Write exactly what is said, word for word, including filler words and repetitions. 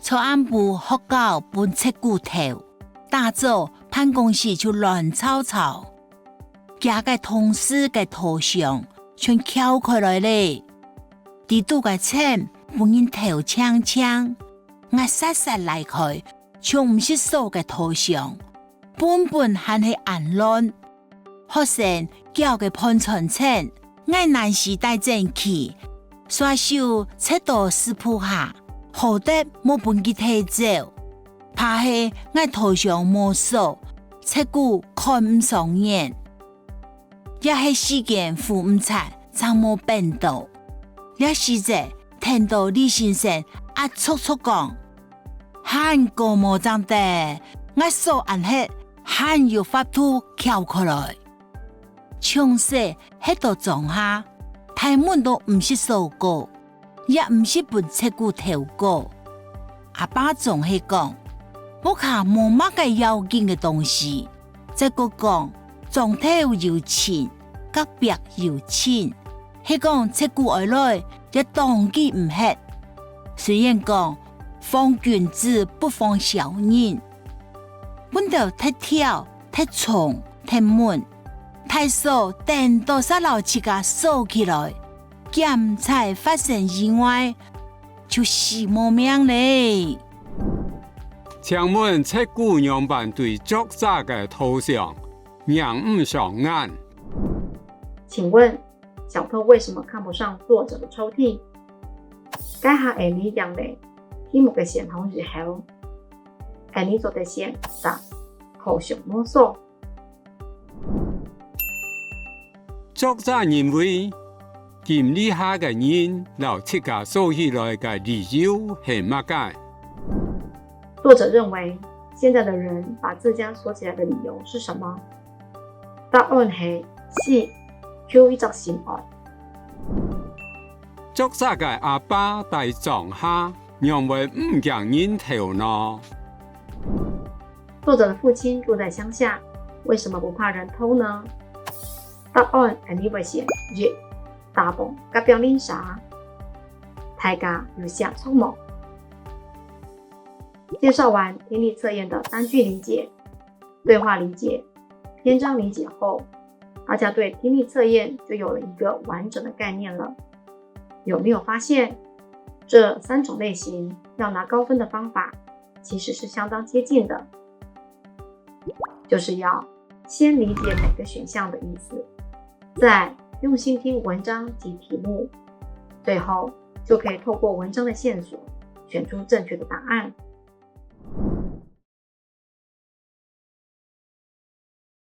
昨暗晡學校分賊牯偷，打早辦公室就亂吵吵。厥个同事个頭相全翹開來咧。知肚个錢分人偷淨淨，𠊎煞煞拉開， 像毋識鎖个頭相，本本還係恁亂。學生繳个盤纏錢，𠊎懶尸帶轉去，煞手塞到屎朏下，好得無分佢提走。怕係𠊎頭相無鎖，賊牯看毋上眼。 也係時間赴毋掣，正無變到。這時節，聽到李先生啊促促講：「還過無正得，𠊎鎖恁核，還有法度撬開來。」從細歇到莊下，大門都毋識鎖過， 也毋識分賊牯偷過。阿爸總係講：「屋下無麼个要緊个東西。」再過講：「莊頭有親，隔壁有親，係講賊牯愛來，也擋佢毋核。」雖然講：「防君子，不防小人」， 分到忒跳、忒衝、忒悶，大鎖顛倒煞摎自家鎖起來，檢采發生意外，就死無命咧。請問賊牯仰般對作者个頭像，䀴毋上眼？請問小偷為什麼看不上作者的抽屉？該下𠊎俚䀴了題目个先行以後，𠊎俚做得先答：頭像無鎖。作者認為，今這下个人摎自家鎖起來个理由係麼个？作者認為，現在的人把自家鎖起來的理由是什麼？答案係四，求一隻心安。作者个阿爸在莊下，仰會毋驚人偷呢？作者的父親住在鄉下，為什麼不怕人偷呢？答案𠊎俚會選一，打幫隔壁鄰舍。大家有寫著無？介紹完聽力測驗的單句理解、對話理解、篇章理解後，大家對聽力測驗就有了一個完整的概念了。有沒有發現，這三種類型要拿高分的方法其實是相當接近的，就是要先理解每個選項的意思，再用心聽文章及題目，最後就可以透過文章的線索選出正確的答案。